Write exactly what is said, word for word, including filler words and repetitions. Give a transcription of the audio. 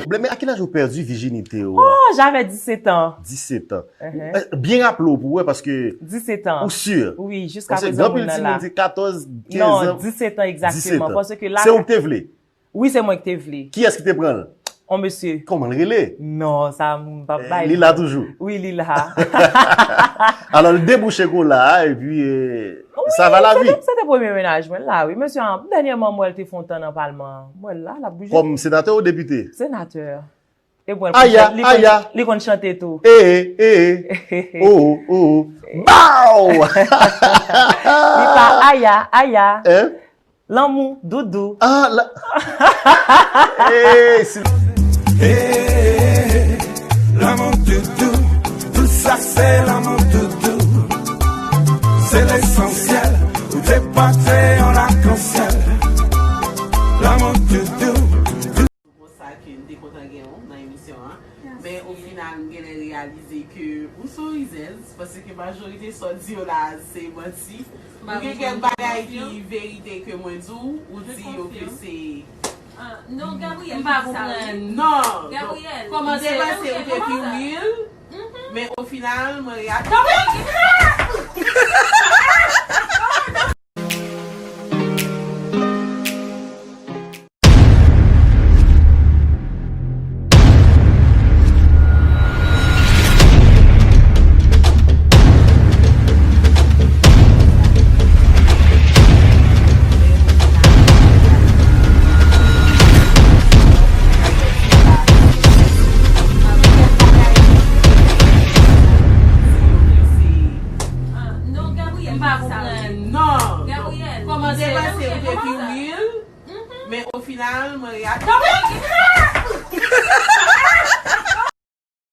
Bleme, a ki laj ou pèdi vijinite w? Oh, j'avais dix-sept ans. Dix-sept ans. Uh-huh. Eh, byen raple w pou wè, paske dix-sept ans. Ou si? Oui, jiska prezan moun nan la. Paske gen anpil timoun di katòz, kenz an. Non, dix-sept ans exactement. Dix-sept ans. Paske la... Se ou ki te vle? Wi, se mwen ki te vle. Kiyès ki te pran l? On mesye. Kòman l rele? Non, sa m p ap bay. Eh, li la toujou? Wi, li la. Alò, l debouche kou la, epi, eh, sa va lavi. Wi, se te, se te premye mennaj mwen la, wi. Mesye an, dènyèman, m wè l te fè yon tan nan palman an. M wè l la, l ap bouje. Kòm senatè ou depite? Senatè. E bon, li konn chante tou. Aya, aya. Li konn chante tou. Eh, eh, eh, eh. Oh, oh, oh. Bow! Li pa aya, aya. Hein? Lanmou, doudou. Ah, la... Eh, si... Eh, lanmou doudou, tout sa se lanmou doudou. Se lesansyèl, ou te pote yon lakansyèl. Lanmou doudou. Bon, sa ke m te kontan gen w nan emisyon an. Men o final, m genlè reyalize ke ou se yon rizèz, paske majorite sa w di yo la, se manti. Ou gen kèk bagay ki verite ke mwen di w, ou di yo ke se... Ah, non, Gabriel, m pa konprann. Non, Gabriel, m te panse ou te pi real, men o final, mwen reyalize... Non, Gabriel, m pa konprann. Non, Gabriel, kòman se pase ou te pi real, men o final, mwen reyalize...